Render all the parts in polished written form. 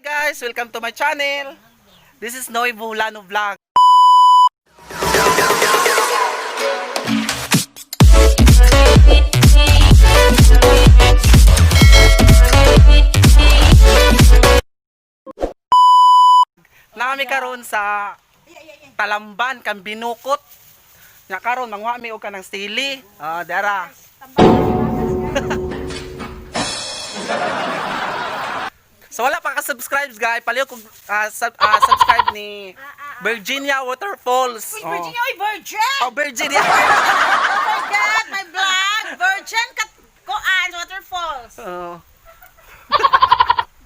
Guys! Welcome to my channel! This is Noy Bulano Vlog. Nami karon sa Talamban, Kambinukot. Nga karon manguha mi og kanang sili. Ah, dara. So wala pa ka-subscribe, guys, paliw kog subscribe ni Virginia Waterfalls. Uy, Virginia! Uy, Virgin! Oh, Virginia. Oh my God! My vlog! Virgin Koan Waterfalls! Oh.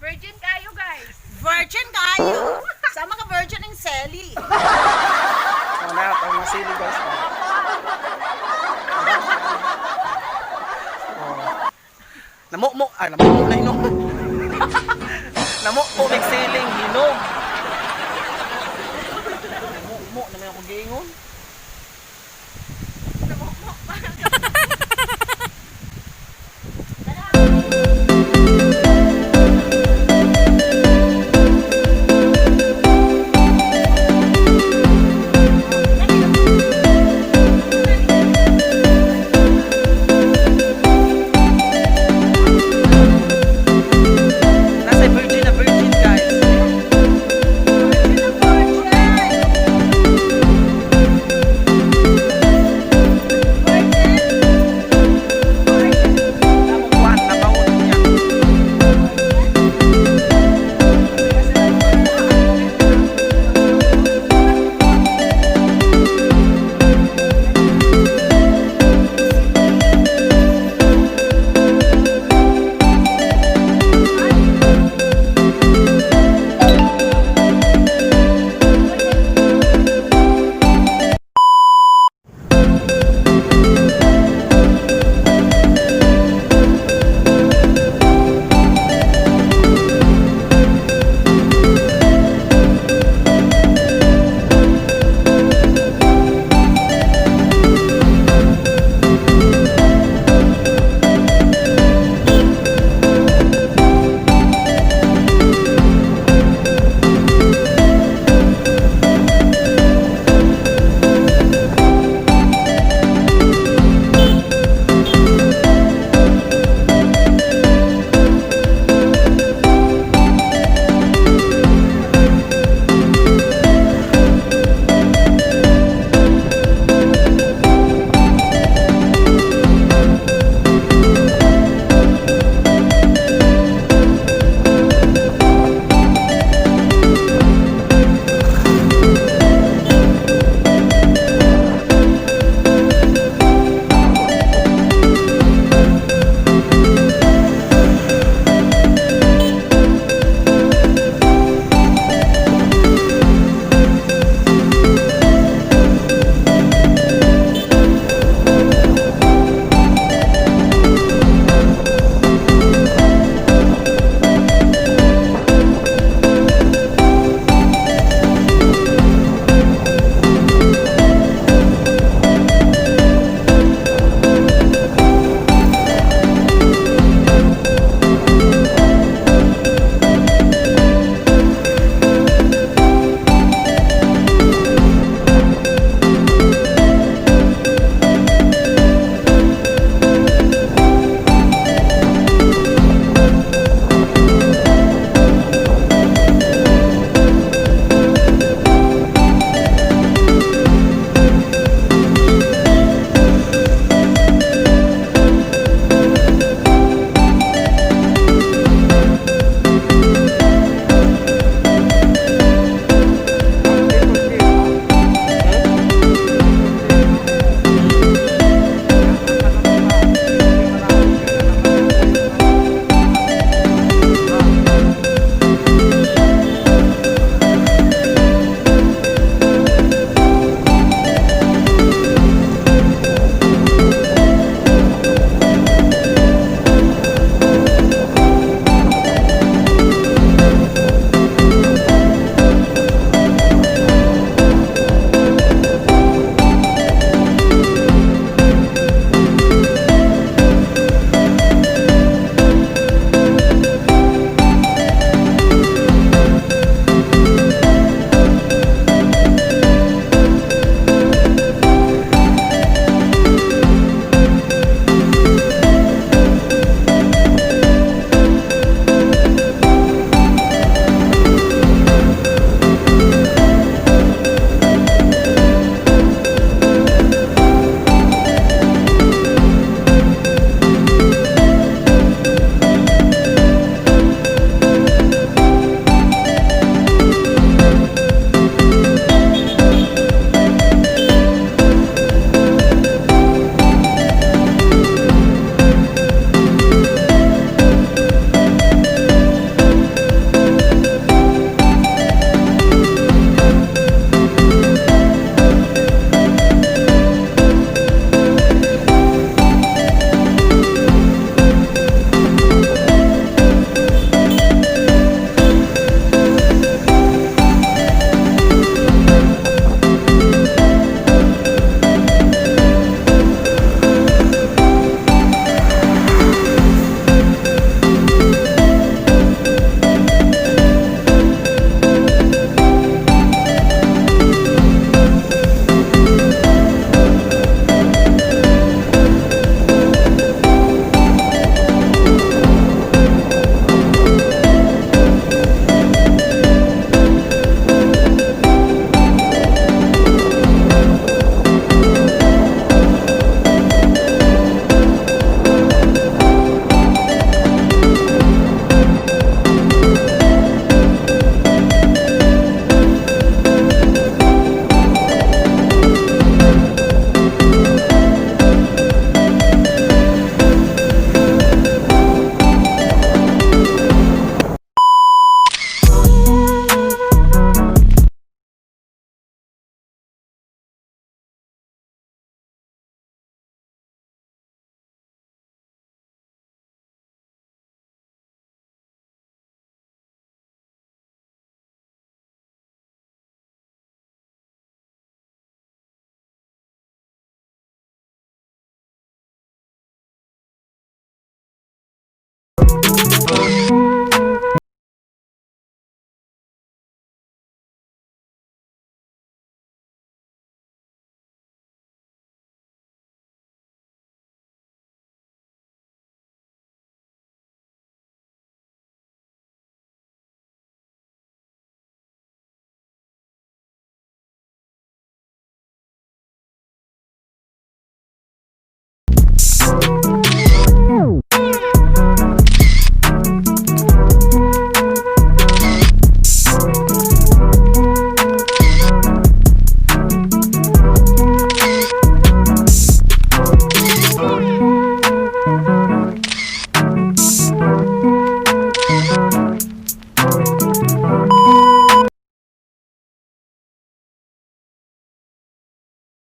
Virgin kayo, guys. Virgin kayo! Sama ka virgin ang Sally. Oh, na, tawag na sili, guys. Oh. Oh. Namumo, ay namumo na hinom. Namumo mig siling hinom. Namumo na may ako giingon. Namukmuk pa. Nasa virgin na virgin, guys. Virgin na virgin! Virgin!